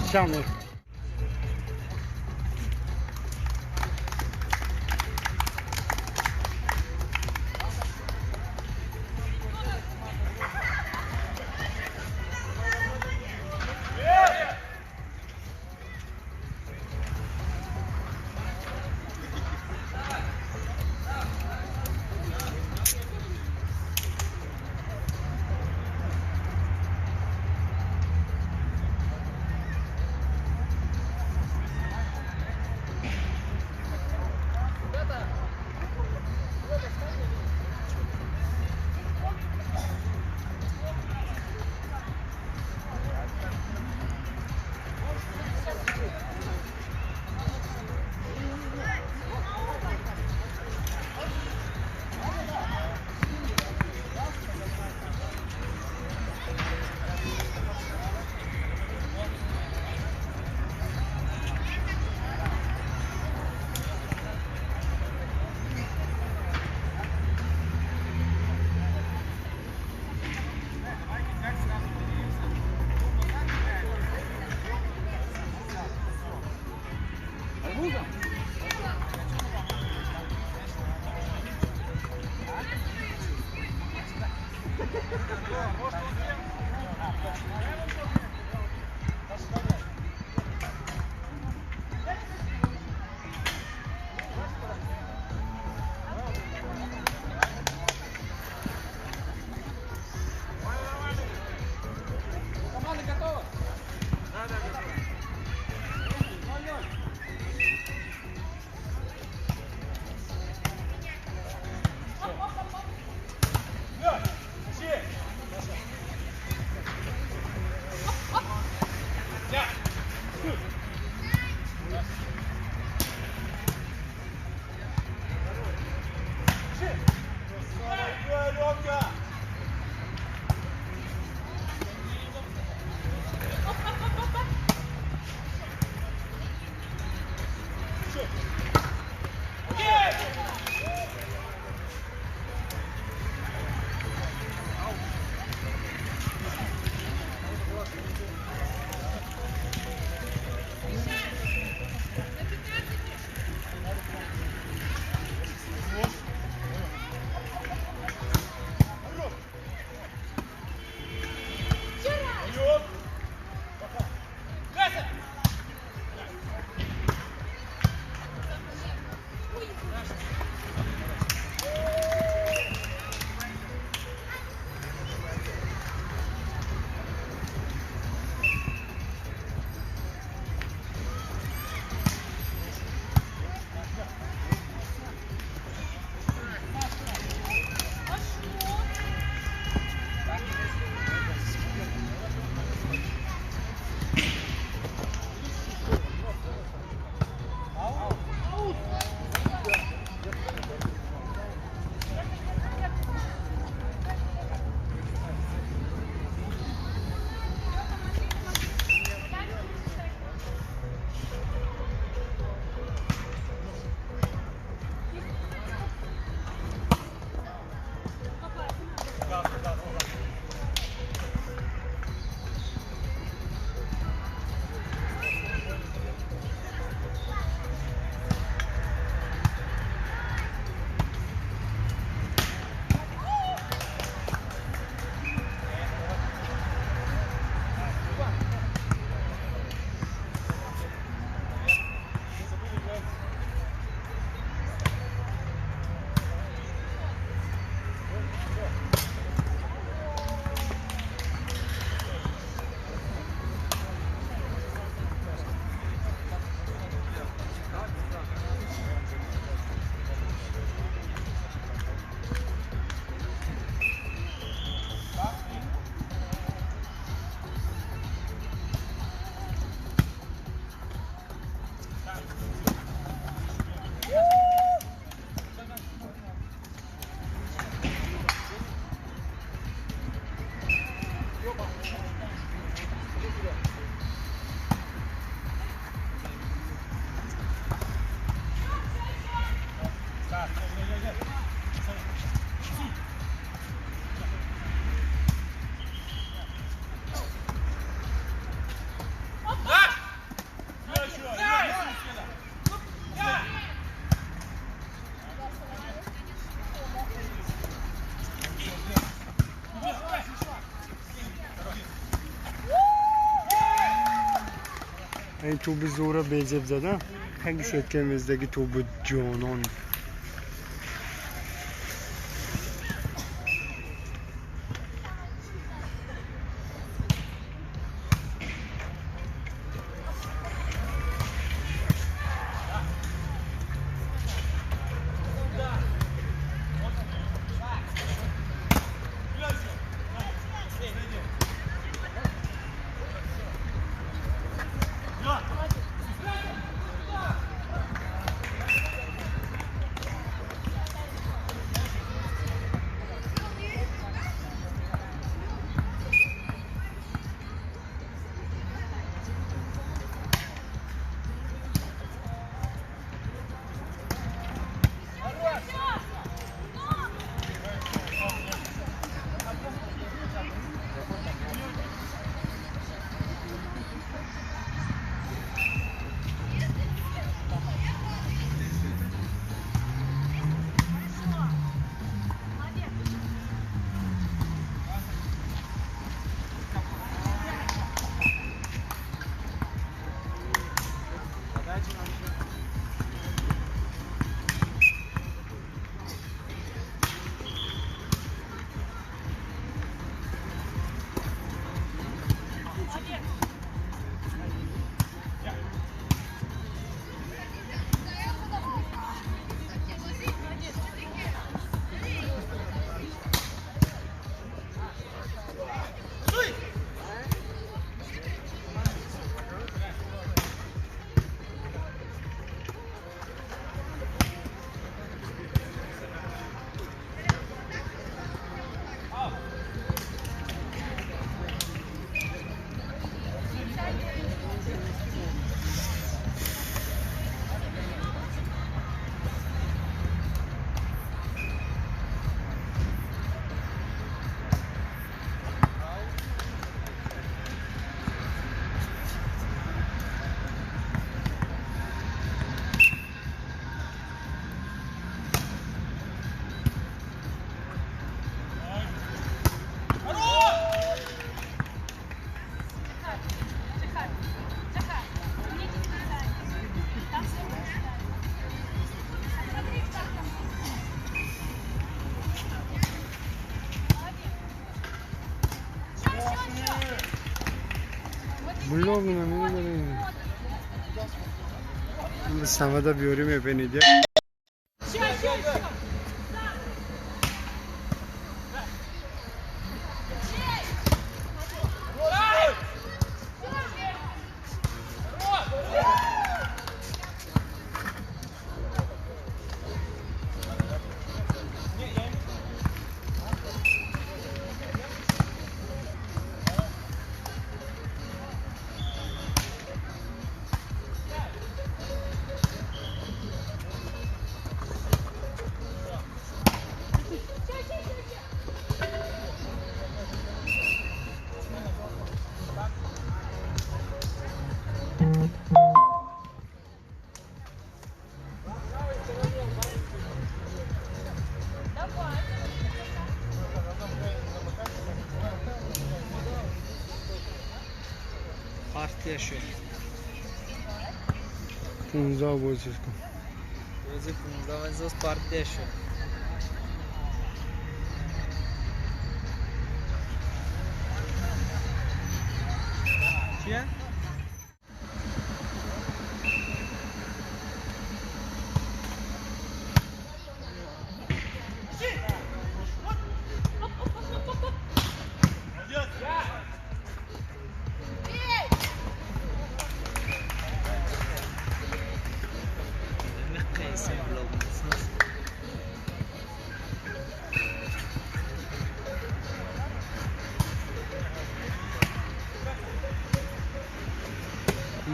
Ҳечам. Команда готова? Да, да, готова. 0-0. Ин туби зӯра безеб зада. Хеле сетка мездаги туби ҷонон. Самада биёрӣ мебинед. Партия шуд. 15 бозӣ кун. Бозӣ 15 боз партия шуд. Чия?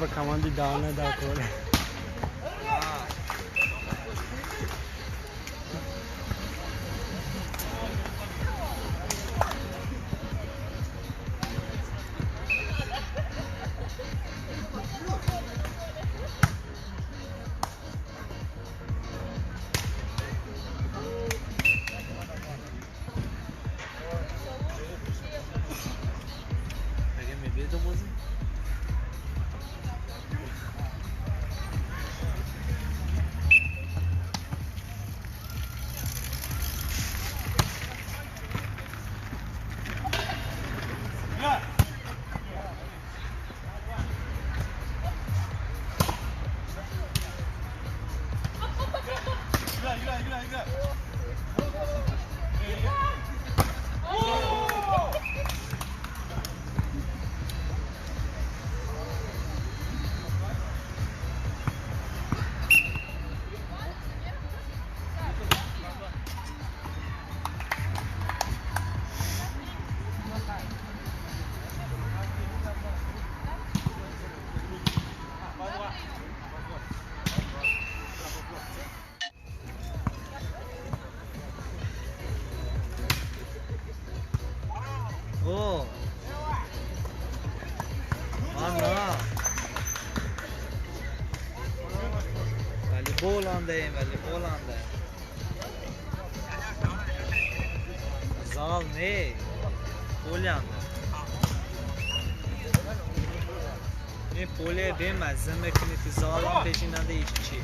Ба команди даъна дар кор. Мега мебедо бозӣ? Боландayım вали, боланда. Зал не? Полянда. Не поле бемаза мекунӣ ту залам пешинанда ишчи.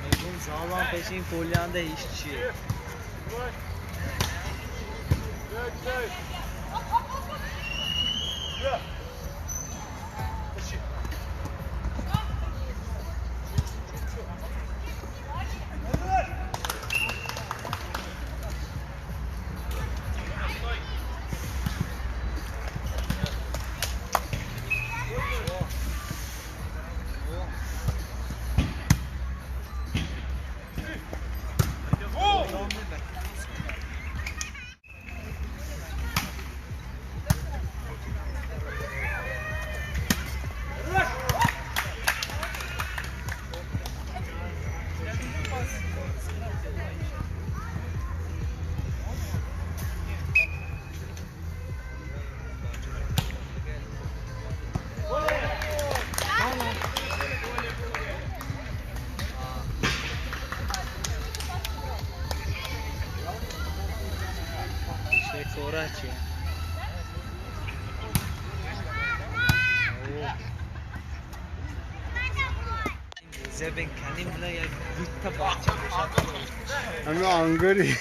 Мегум залам пешин полянда ишчи. Ами ангори.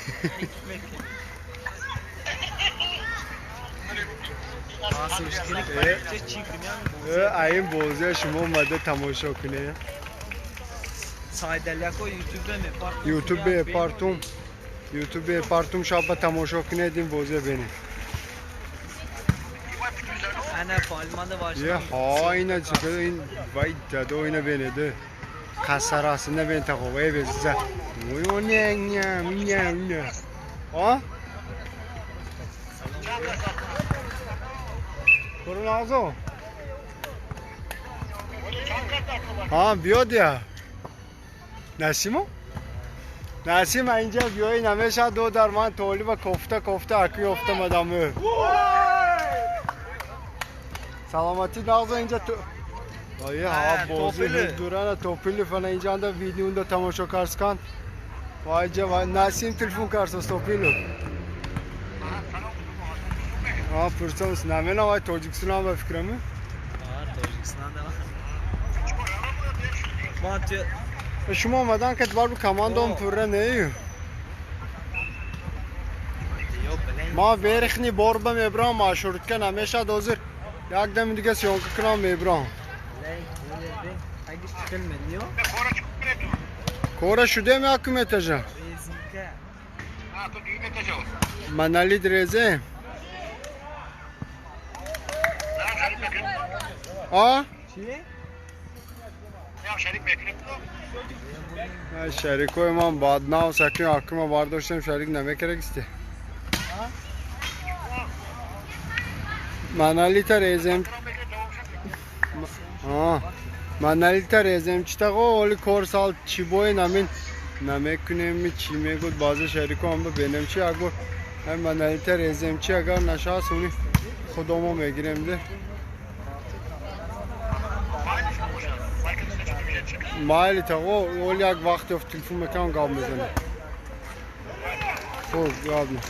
Ин бозия шумо омада тамошо кунед. Ютубе партум. Ютубе партум шаба тамошо кунед ин бозия бинед. Ҳа ина ин вай дадо ина бинед. Қасарасина бин тақовай беза. А? Короназо. А биёд я. Насимо? Насим инҷа биёи намешад ду дар ман толиба кофта кофта аки ёфтамадам. Саломатӣ нағзо инҷа ту Ай ҳа бози дурана топили фана инҷа анда видеонда тамошо карскан. Вайҷа вай Насим телефон карсас топилу. А пурсам намена вай Тоҷикистон ба фикрами? А Тоҷикистон да. Шумо омадан ки бар командом пурра нею. Ма верхни борба мебрам маршрутка намешад ҳозир. Як дами дига съёмка кунам мебрам. Кора шудем якум этажа? Монолит резе? А? Шарикои ман баднав сакин акума бардоштем шарик намекарагисте. Монолита резем. Монолита резем читаго оли кор сал чӣ бои намин намекунем чӣ мегӯд баъзе шарико ам бенем чи агар монолита резем чи агар нашас уни худомо мегирем де. Майли таго оли як вақт ёфт телефон мекунам гап мезанем. Хуб ладно.